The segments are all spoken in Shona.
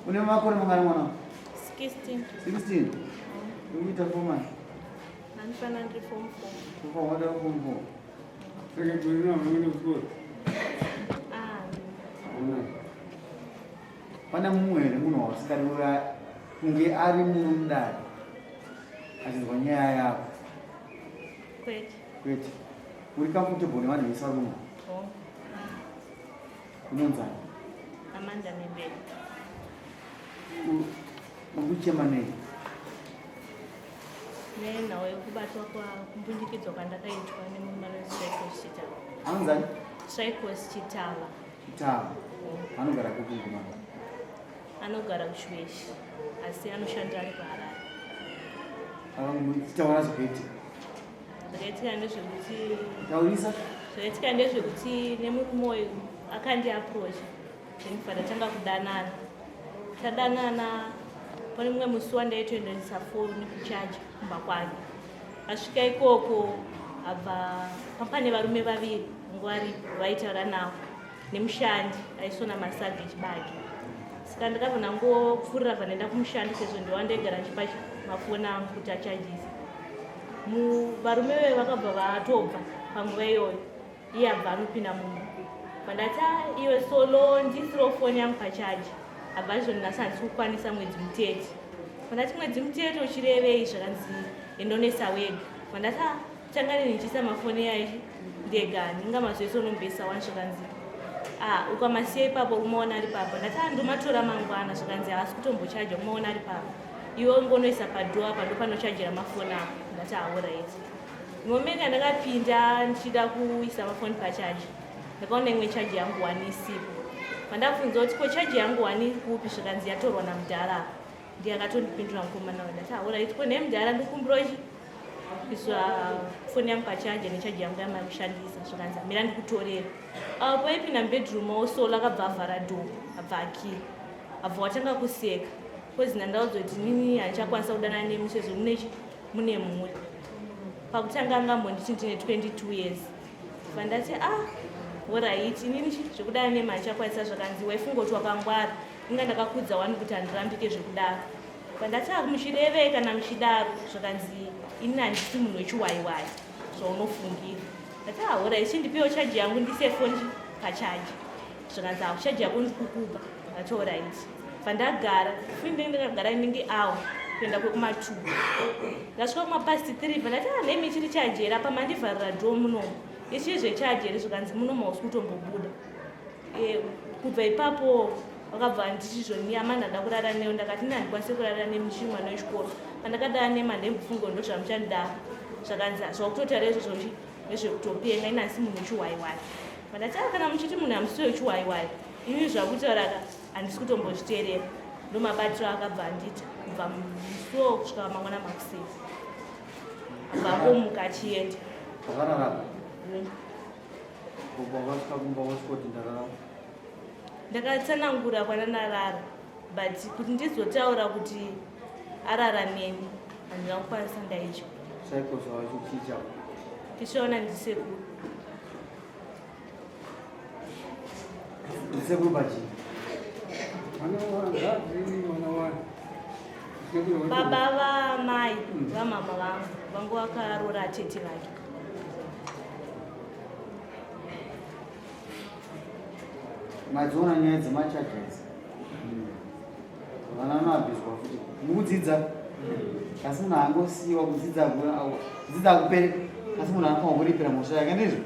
Une makore mangani mwana? 16. 16. Ukuita form one? Andifana ndiri form 4. Form 4, form 4. Saka kuina mwana kuchikoro? Ah. Pane mumwe here munhu wausingadi kunge ari muno mudare achinzwa nyaya yako? Kwete. Kwete. Uri comfortable nevanhu vese vari muno? Oh. Unonzani? Amanda Membele. Uri kuchema nei? Nenhau yekubatwa kumbundikidzwa kwandakaitwa nemurume anonzi Strikos Chitava. Anonzani? Strikos Chitava. Chitava. Oh. Anogara kupi mukomana? Anogara kuChiweshi asi anoshanda ari kuHarare. Chitaura zvakaitika. Zvakaitika ndezvekuti taurisa. Zvakaitika ndezvekuti nemurume uyu akandiaprocha then patatanga kudanana tadanana pane mumwe musi wandaitoendesa foni kuchaja kumba kwake asvika ikoko abva pane varume vaviri nguva varipo vaitaura navo nemushandi aisona masaga echibage saka ndakabva ndangopfuurira bva ndaenda kumushandi sezvo ndiwa ndaigara ndichipa mafoni angu kuti achajise varume veve vakabva vatobva panguva iyoyo iye abva anopinda mumba pandati ah, iwe solo ndisiro foni yangu pachaji abva azvonasa handisi kukwanisa mwedzi mutete pandati mwedzi mutete uchirevei zvakanzi endonesa wega pandati ah, tanga nini ndichiisa mafoni yayi ndega ndinga mazuva ese unomboisa wani zvakanzi ah, ukamasiya ipapo umaona ari papa ndati ah, ndomatora mangwana zvakanzi haasi kutombochaja umaona ari papa iwe ungonoisa padoor apa ndopanochajira mafoni ako ndati aorit Moment yandakapinda ndichida kuisa mafoni pachaji ndakaona imwe chaji yangu wani isipo. Pandabvunza kuti ko chaji yangu wani iri kupi zvikanzi yatorwa namudhara apa. Ndiye akatondipindura mukomana uyu ndati aorit ko nhai mudhara ndikumbirawo chi kuiswa foni yangu pachaji nechaji yangu yamai kushandisa zvikanzi amira ndikutorera. Apo paipinda mubedroom osolo akabva avhara door abva akira abva watanga kuseka kozi ndandaudzwa kuti nini handichakwanisa kudanana nemi sezvo mune chi mune mhuri pakutanga anga ambonditi ndine 22 years vandati ah orit inini zvekudaro nemhandichakwanisa zvakanzi waifungoti wakangwara inga ndakakudza wani kuti handirambike zvekudaro vandati ah muchirevei kana muchidaro zvakanzi inini handisi munhu wechiwaiwai zvaunofungira ndati ah orit chindipewo chaji yangu ndise foni pachaji zvakanzi hakuchaji yako ndikukupa ndati orit Pandagara, futi ndinenge ndakagara inenge hour kuenda kwekuma2 ndasvika kumapast 3 pandati ah nemi chiri chajeri apa mandivharira door munomu ichii zvechajeri zvikanzi munomu hausi kutombobuda eh, kubva ipapo vakabva vanditi zvoni ama ndada kurara newe ndakati ini handikwanise kurara nemi chiri mwana wechikoro pandakadara nema ndembufungo ndozvamuchandidaro zvakanzi zvakutotaura izvozvo nezvekutopenga ini asi munhu wechiwaiwai pandati ah kana muchiti munhu hamusi wechiwaiwai ini zvakutaura ka handisi kutombozviteerera ndomabatiro akabva andiita kubva musuwo kusvika mangwana makuseni abva angomuka achienda. Wakarara? Wakasvika kumba wasvika ndarara? Ndakatsanangura kwanandarara but kuti ndizotaura kuti arara neni handina kukwanisa ndaitya. Saiko zvawachichicha? Tichiona ndisekuru. Ndisekuru pachii? Baba vamai vamama vangu vangu vakaroora tete vake. Madziona nyaya dzemacharges vana vanoabhizwa futi mukudzidza asi munhu angosiyiwa kudzidza kudzidza akupere asi munhu anofanira kuripira mhosva yake ndizvo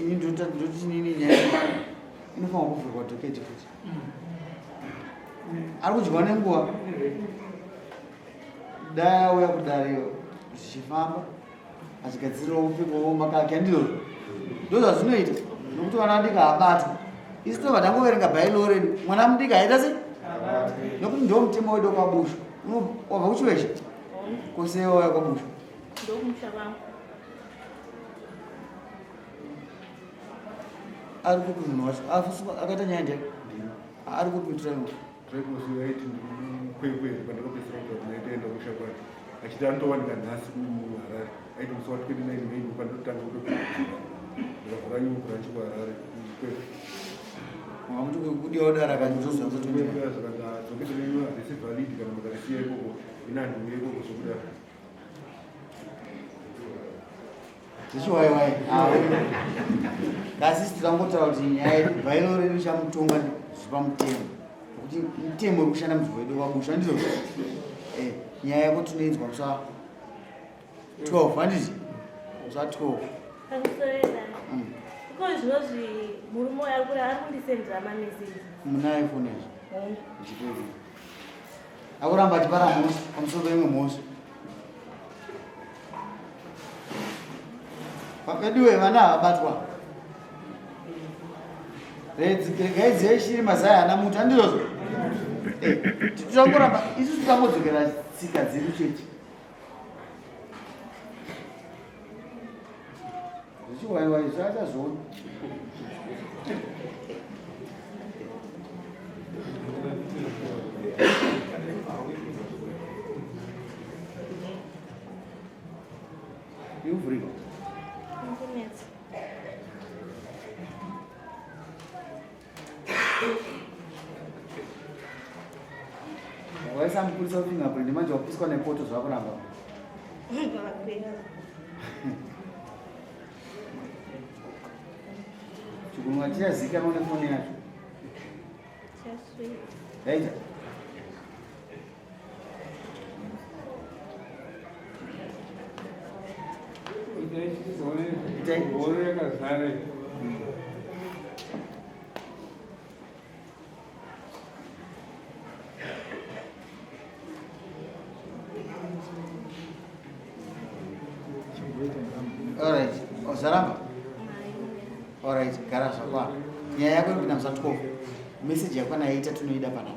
ini ndoti nini nyaya inofanira kuvhurwa dhoketi futi ari kudyiwa nenguva. Dai auya kudare zvichifamba achigadzirirawo upfekawo makaki handizvozvo ndozvazvinoita nokuti vana vadiki havabatwa isu tobva tangoverenga bhailo redu mwana mudiki haita sei nokuti ndiwo mutemo wedu kwabushu wabva kuchiwesha kose wauya kwabushu ari kupi munhu wacho akaita nyaya ndiye ari kupi tiraimo Tripos aiti ndikukwekwe pandakapedzisira kutaura naye taenda kusha kwake achiti anotowanika nhasi kuHarare aiti musi wa 29 May ndopandotanga kutopinda ndikavhura new branch kuHarare kukwekwe Mamuti kudiwa dara kanyozozo kwekwe zvakanzi dzokete renyu harisi valid kana mukarisiya ikoko ina handiuye ikoko zvokudaro zvichiwaiwai kasi isi tirangotaura kuti nyaya yedu bhairo redu chamutonga zvipamutemo nokuti mutemo uri kushanda munzvimbo yedu wabusha ndizvo eh, nyaya yako tinoinzwa musa 12 handiti musa 12 mm. Iko zvinozvi murume uyo ari kundisendera mameseji munaye foni yazvo akuramba achipara mhosva pamusoro peimwe mhosva Veduwe vana havabatwa. Regai dzive shiri mazai haana muti handizvozvo. Eh, titangoramba isu titangodzokera tsika dzedu chete. Zvichiwaiwai zvaachazviona. Ivhurika. Kunetsa. Waisa mupurisa fingerprint manje wapiswa nepoto zvakuramba. Chikunwa chichazikanwa nefoni yacho. Yaita. Alright, ozaramba. Alright, gara zvakwa. Nyaya yako iri kupinda musa 12. Message yakwana yaita tinoida panapa.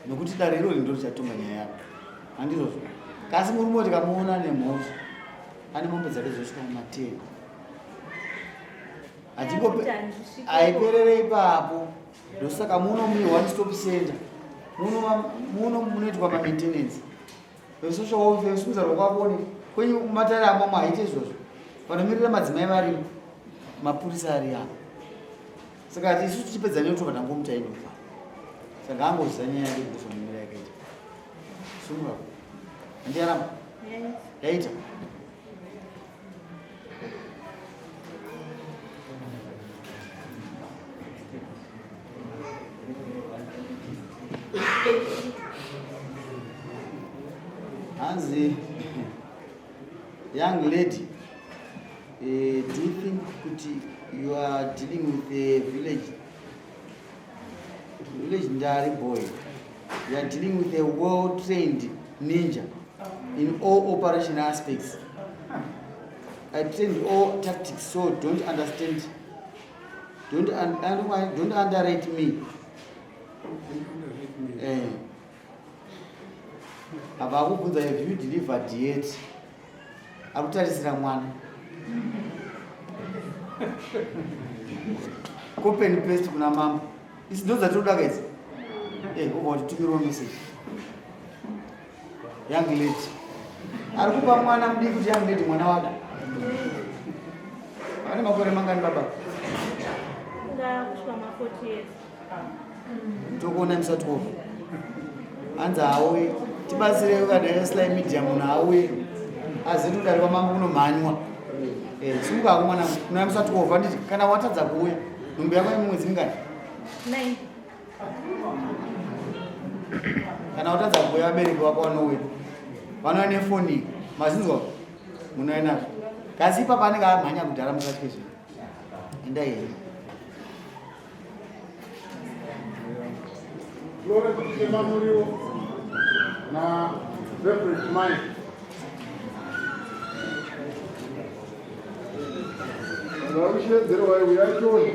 Nokuti dare irori ndiro richatonga nyaya yako. Handizvozvo. Kasi murume tikamuona ane mhosva, ane mombe dzake dzosvika mumateni. Haiperere ipapo. Ndosaka muno mune one stop center. Muno muno munoitwa ma maintenance. Vesocial welfare vesimudza rwako akuone. Kwenyu matare amamwe haite izvozvo. Vanomirira madzimai varimo. Mapurisa ari apa. Saka isu tichipedza neutova tangomuta inofa. Saka angoziva nyaya yake kuzomira yakaita. Sungura. Handiyaramba. Yaita. Hanzi young lady do you think kuti you are dealing with a village village ndari boy you are dealing with a well trained ninja in all operation aspects i trained all tactics so don't understand don't, un, don't underrate me eh. Apa akubvunza have you delivered yet? Akutarisira mwana. Copy and paste kuna mambo. Isi ndo dzatinoda ka idzi. Eh, obva watitumirawo message. Young lady. Ari kupa mwana mudiki kuti young lady mwana wake. Ane makore mangani baba? Ndakusvika ma 40 years. Tokuona musi wa 12. Hanzi auye. Tibatsire kana sly media munhu auye. Azive kuti kudare kwamambo kunomhanywa. Eh, simuka hako mwana kuna musi wa 12 handiti kana watadza kuuya nhumbu yako ine mwedzi mingani? 9. Kana watadza kuuya vabereki vako vanouya. Vanouya nefoni. Mazinzwa? Munouya nazvo. Kasi ipapa anenge amhanya kudhara musatye zvinhu. Endai henyu. Florence Muriwo na Reverend Mike. Vakushedzerwa uyachona.